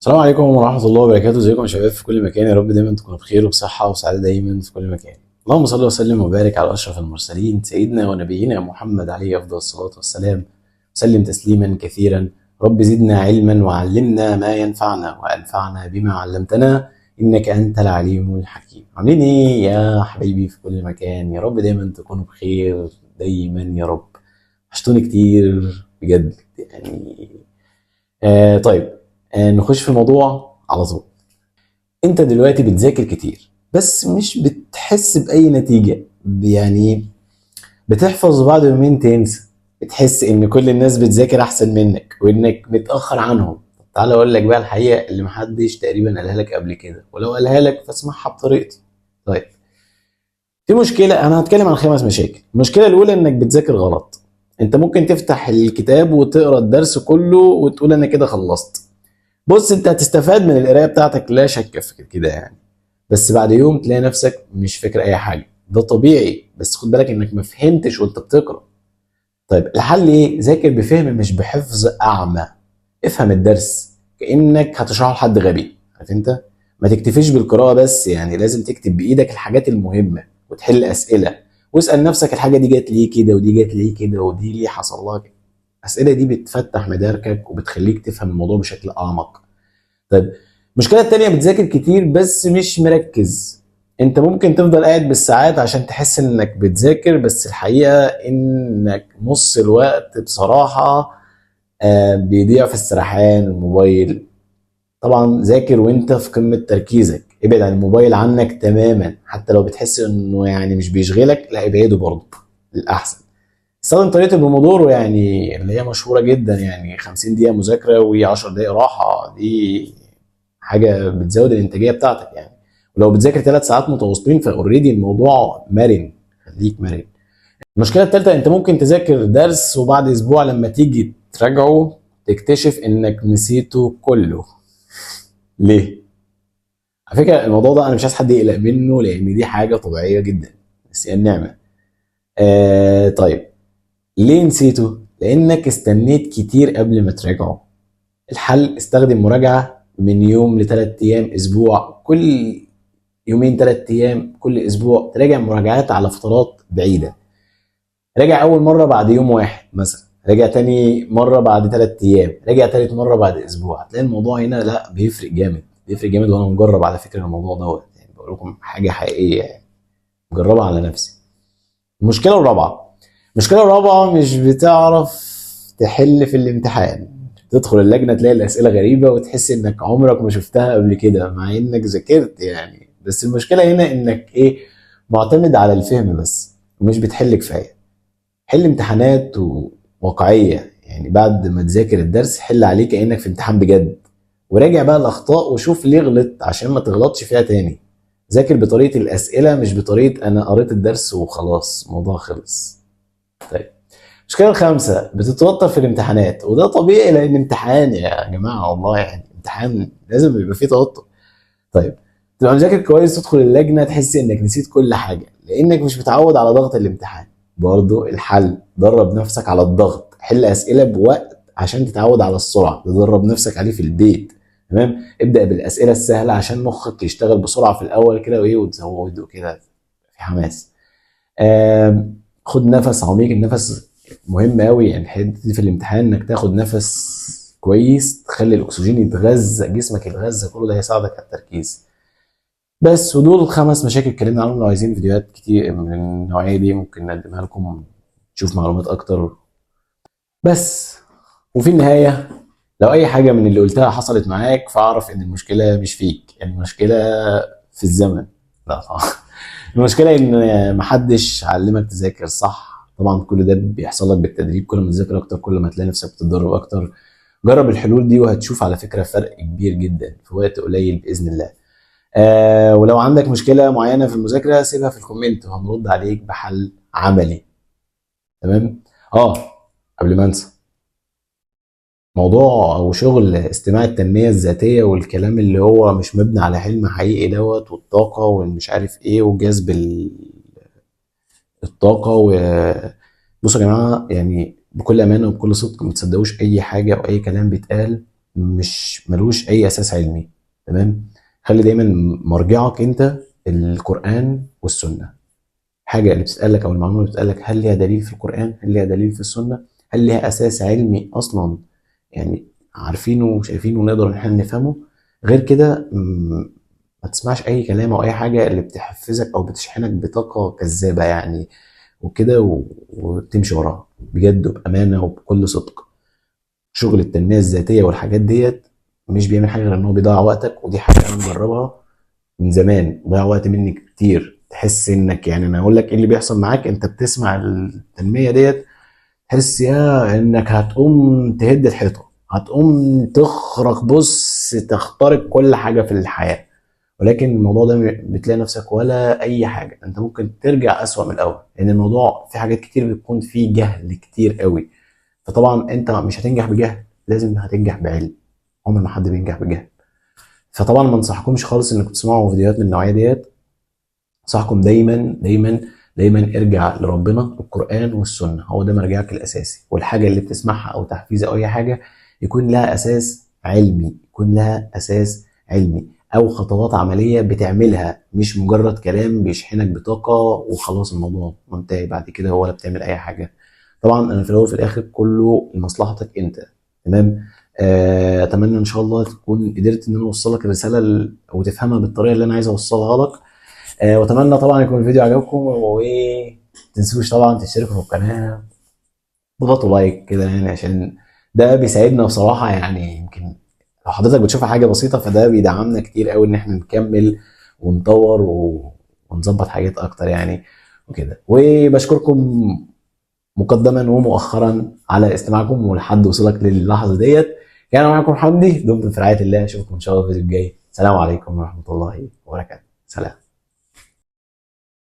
السلام عليكم ورحمة الله وبركاته. ازيكم يا شباب في كل مكان؟ يا رب دايما تكونوا بخير وبصحة وسعادة دايما في كل مكان. اللهم صل وسلم وبارك على أشرف المرسلين سيدنا ونبينا محمد عليه أفضل الصلاة والسلام، وسلم تسليما كثيرا. رب زدنا علما وعلمنا ما ينفعنا وأنفعنا بما علمتنا إنك أنت العليم الحكيم. عاملين إيه يا حبايبي في كل مكان؟ يا رب دايما تكونوا بخير دايما يا رب. وحشتوني كتير بجد يعني. طيب، نخش في الموضوع على طول. انت دلوقتي بتذاكر كتير بس مش بتحس بأي نتيجة، يعني بتحفظ وبعد يومين تنسى، بتحس ان كل الناس بتذاكر احسن منك وانك متأخر عنهم. طب تعالى اقول لك بقى الحقيقة اللي محدش تقريبا قالها لك قبل كده، ولو قالها لك فاسمعها بطريقتي. طيب، في مشكلة، انا هتكلم عن 5 مشاكل. المشكلة الاولى انك بتذاكر غلط. انت ممكن تفتح الكتاب وتقرا الدرس كله وتقول انا كده خلصت. بص، انت هتستفاد من القراية بتاعتك لا شك في كده يعني، بس بعد يوم تلاقي نفسك مش فاكر اي حاجة. ده طبيعي، بس خد بالك انك ما فهمتش وانت بتقرا. طيب الحل ايه؟ ذاكر بفهم مش بحفظ اعمى. افهم الدرس كانك هتشرحه لحد غبي، عارف انت؟ ما تكتفيش بالقراءة بس، يعني لازم تكتب بايدك الحاجات المهمة وتحل اسئلة، واسال نفسك الحاجة دي جت ليه كده، ودي جت ليه كده، ودي ليه حصل لها كده. الاسئلة دي بتفتح مداركك وبتخليك تفهم الموضوع بشكل اعمق. طيب المشكلة التانية، بتذاكر كتير بس مش مركز. انت ممكن تفضل قاعد بالساعات عشان تحس انك بتذاكر، بس الحقيقة انك نص الوقت بصراحة بيضيع في السرحان الموبايل. طبعا ذاكر وانت في قمة تركيزك، ابعد عن الموبايل عنك تماما، حتى لو بتحس انه يعني مش بيشغلك، لا ابعده برضه للأحسن. استخدم طريقة البومودورو يعني اللي هي مشهورة جدا، يعني 50 دقيقة مذاكرة و10 دقايق راحة، دي حاجة بتزود الإنتاجية بتاعتك يعني. ولو بتذاكر 3 ساعات متواصلين ف already الموضوع مرن، خليك مرن. المشكلة الثالثة، انت ممكن تذاكر درس وبعد اسبوع لما تيجي تراجعه تكتشف انك نسيته كله. ليه؟ على فكرة الموضوع ده انا مش عايز حد يقلق منه، لان دي حاجة طبيعية جدا، بس هي النعمة. طيب ليه نسيته؟ لانك استنيت كتير قبل ما تراجعه. الحل استخدم مراجعة من يوم لثلاث ايام، اسبوع، كل يومين 3 ايام، كل اسبوع تراجع مراجعات على فترات بعيدة. راجع اول مرة بعد يوم واحد مثلا، راجع تاني مرة بعد 3 ايام، راجع تالت مرة بعد اسبوع. هتلاقي الموضوع هنا لا بيفرق جامد، بيفرق جامد. وانا مجرب على فكرة الموضوع دوت، يعني بقول لكم حاجة حقيقية يعني مجربها على نفسي. المشكلة الرابعة مش بتعرف تحل في الامتحان. تدخل اللجنة تلاقي الأسئلة غريبة وتحس إنك عمرك ما شفتها قبل كده مع إنك ذاكرت يعني، بس المشكلة هنا إنك إيه؟ معتمد على الفهم بس ومش بتحل كفاية. حل امتحانات واقعية، يعني بعد ما تذاكر الدرس حل عليه كأنك في امتحان بجد، وراجع بقى الأخطاء وشوف ليه غلطت عشان ما تغلطش فيها تاني. ذاكر بطريقة الأسئلة مش بطريقة أنا قريت الدرس وخلاص الموضوع خلص. طيب المشكلة الخامسة، بتتوتر في الامتحانات، وده طبيعي لأن امتحان يا جماعة والله، يعني امتحان لازم يبقى فيه توتر. طيب تبقى مذاكر كويس تدخل اللجنة تحس إنك نسيت كل حاجة لأنك مش متعود على ضغط الامتحان. برضو الحل درب نفسك على الضغط، حل أسئلة بوقت عشان تتعود على السرعة، تدرب نفسك عليه في البيت. تمام، ابدأ بالأسئلة السهلة عشان مخك يشتغل بسرعة في الأول كده وإيه وتزود وكده في حماس. خد نفس عميق، النفس مهم قوي يعني الحتة دي في الامتحان، انك تاخد نفس كويس تخلي الاكسجين يتغذى جسمك، يتغذى كله، ده هيساعدك على التركيز. بس ودول 5 مشاكل اتكلمنا عنهم. لو عايزين فيديوهات كتير من النوعية دي ممكن نقدمها لكم، تشوف معلومات اكتر. بس وفي النهاية لو اي حاجة من اللي قلتها حصلت معاك فاعرف ان المشكلة مش فيك، المشكلة في الزمن. لا طبعا المشكلة ان محدش علمك تذاكر صح. طبعا كل ده بيحصل لك بالتدريب، كل ما تذاكر اكتر كل ما تلاقي نفسك بتتدرب اكتر. جرب الحلول دي وهتشوف على فكرة فرق كبير جدا في وقت قليل بإذن الله. ولو عندك مشكلة معينة في المذاكرة سيبها في ال comment وهنرد عليك بحل عملي. تمام؟ قبل ما انسى، موضوع او شغل استماع التنمية الذاتية والكلام اللي هو مش مبني على علم حقيقي دوت، والطاقة والمش عارف ايه وجذب الطاقة و بصوا يا جماعة، يعني بكل أمانة وبكل صدق ما تصدقوش أي حاجة أو أي كلام بيتقال مش ملوش اي اساس علمي. تمام؟ خلي دايما مرجعك انت القرآن والسنة. حاجة اللي بتسألك او المعلومة اللي بتسألك، هل ليها دليل في القرآن؟ هل ليها دليل في السنة؟ هل ليها اساس علمي اصلا؟ يعني عارفينه وشايفينه ونقدر ان احنا نفهمه. غير كده ما تسمعش اي كلام او اي حاجة اللي بتحفزك او بتشحنك بطاقة كذابه يعني وكده، وتمشي وراها بجد وبامانه وبكل صدق. شغل التنمية الذاتية والحاجات ديت مش بيعمل حاجة غير ان هو بيضيع وقتك، ودي حاجة انا مجربها من زمان، ضيع وقت مني كتير. تحس انك يعني انا اقول لك ايه اللي بيحصل معاك، انت بتسمع التنمية ديت تحس يا انك هتقوم تهد الحيطة، هتقوم تخرق، بص تخترق كل حاجة في الحياة، ولكن الموضوع ده بتلاقي نفسك ولا اي حاجة، انت ممكن ترجع اسوأ من الاول، لان الموضوع في حاجات كتير بتكون فيه جهل كتير قوي. فطبعا انت مش هتنجح بجهل، لازم هتنجح بعلم، عمر ما حد بينجح بجهل. فطبعا ما انصحكمش خالص انكم تسمعوا فيديوهات من النوعية ديت. انصحكم دايما دايما دايما ارجع لربنا، القرآن والسنة هو ده مرجعك الأساسي، والحاجة اللي بتسمعها أو تحفيز أو أي حاجة يكون لها أساس علمي، يكون لها أساس علمي أو خطوات عملية بتعملها، مش مجرد كلام بيشحنك بطاقة وخلاص الموضوع منتهي بعد كده ولا بتعمل أي حاجة. طبعا أنا في الأول وفي الآخر كله لمصلحتك أنت. تمام؟ أتمنى إن شاء الله تكون قدرت إن أنا أوصل لك الرسالة وتفهمها بالطريقة اللي أنا عايز أوصلها لك. واتمنى طبعا يكون الفيديو عجبكم، ومتنسوش طبعا تشتركوا في القناة، تضغطوا لايك كده يعني عشان ده بيساعدنا بصراحة. يعني يمكن لو حضرتك بتشوفها حاجة بسيطة فده بيدعمنا كتير قوي ان احنا نكمل ونطور ونظبط حاجات اكتر يعني وكده. وبشكركم مقدما ومؤخرا على استماعكم ولحد وصولك للحظة ديت. كان معكم حمدي، دمتم في رعاية الله، اشوفكم ان شاء الله في الفيديو الجاي. السلام عليكم ورحمة الله وبركاته. سلام.